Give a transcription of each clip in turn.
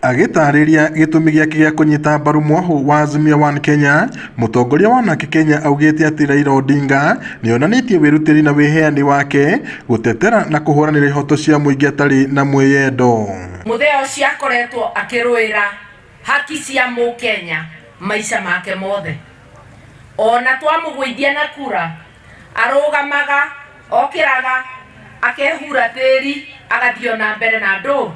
Agĩtarĩria gĩtũmi gĩake gĩa kũnyita mbaru mwahũ wa Azimio One Kenya, mũtongoria wa Narc Kenya augĩte atĩ Raila Odinga nĩonanĩtie wĩrutĩri na wĩheani wake gũtetera na kũhũranĩra ihoto cia mũingĩ atarĩ na mwĩyendo. Mũthee ũcio akoretwo akĩrũĩra haki cia mũkenya maica make mothe. Ona twamũgũithia na kura arũgamaga okĩraga akehura tĩri agathiĩ ona mbere na ndũ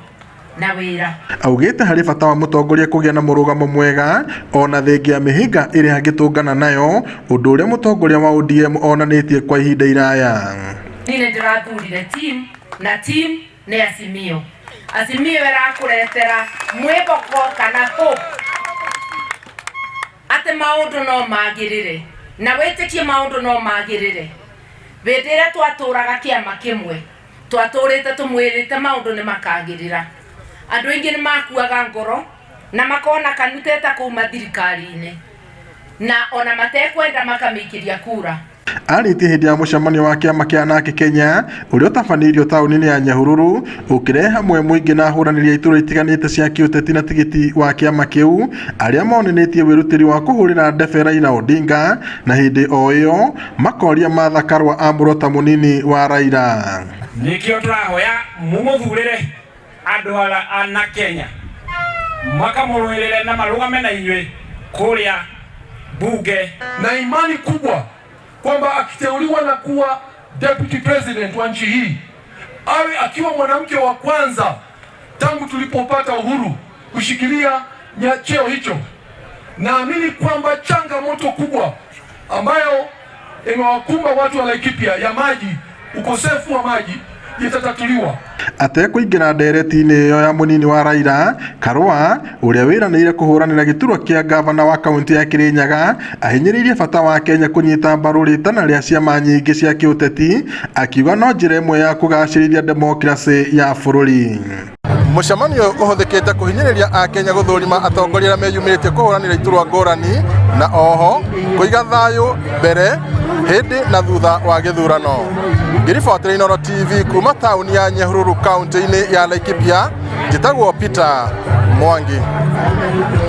na wĩra. Augĩte harĩ bata wa mũtongoria kũgĩa na mũrũgamo mwega ona thengia ya mĩhĩnga ĩrĩa angĩtũngana nayo, ũndũ ũrĩa mũtongoria wa ODM onanĩtie kwa ihinda iraya. Niĩ nĩ ndĩrathurire team na team nĩ Azimio. Azimio ĩrakũretera mwĩhoko kana hope atĩ maũndũ no magĩrĩre na wĩtĩkie maũndũ no magĩrĩre. Hĩndĩ ĩrĩa twatũraga kĩama kĩmwe twatũrĩte tũmwĩrĩte maũndũ nĩ makagĩrĩra. Andũ aingĩ nĩ makuaga ngoro na makona kanuteta kuma thirikari-inĩ na ona matekwenda makamĩikĩria kura. Arĩtie hĩndĩ ya mũcemanio wa kĩama kĩa Narc Kenya ũrĩa ũtabanĩirio taũni-inĩ ya Nyahururu ũkĩrehe hamwe mũingĩ na ahũranĩri a iturwa itiganĩte cia kĩũteti na tigiti wa kĩama kĩu arĩa monanĩtie wĩrutĩri wa kũhũrĩra ndebe Raila Odinga na hĩndĩ o ĩyo makoria Martha Karua amũrwo ta mũnini wa Raila. Nĩkĩo tũrahoya mumũthurĩre andũ a Kenya makamũrũĩrĩre na marũgame na inyuĩ kũrĩa bunge. Na imani kubwa kwamba akiteuliwa na kuwa deputy president wa nchi hii awe akiwa mwanamke wa kwanza tangu tulipopata uhuru kushikilia cheo hicho. Naamini kwamba changamoto kubwa ambayo imewakumba watu wa Laikipia ya maji, ukosefu wa maji itatatuliwa. Atekũingĩra ndereti-inĩ ĩyo ya mũnini wa Raila, Karua ũrĩa wĩranĩire kũhũranĩra gĩturwa kĩa ngavana wa kaũntĩ ya Kirinyaga ahinyĩrĩirie bata wa Kenya kũnyita mbaru rĩtana rĩa ciama nyingĩ cia kĩũteti akiuga no njĩra ĩmwe ya kũgacĩrithia demokracĩ ya bũrũri. Mũcemanio ũyũ ũhũthĩkĩte kũhinyĩrĩria akenya gũthũrima atongoria arĩa meyumĩrĩtie kũhũranĩra iturwa ngũrani na oho kũiga thayũ mbere hĩndĩ na thutha wa gĩthurano. Ngĩribotera Inooro TV kuma taũni ya Nyahururu kaũntĩ-inĩ ya Laikipia, njĩtagwo Peter Mwangi.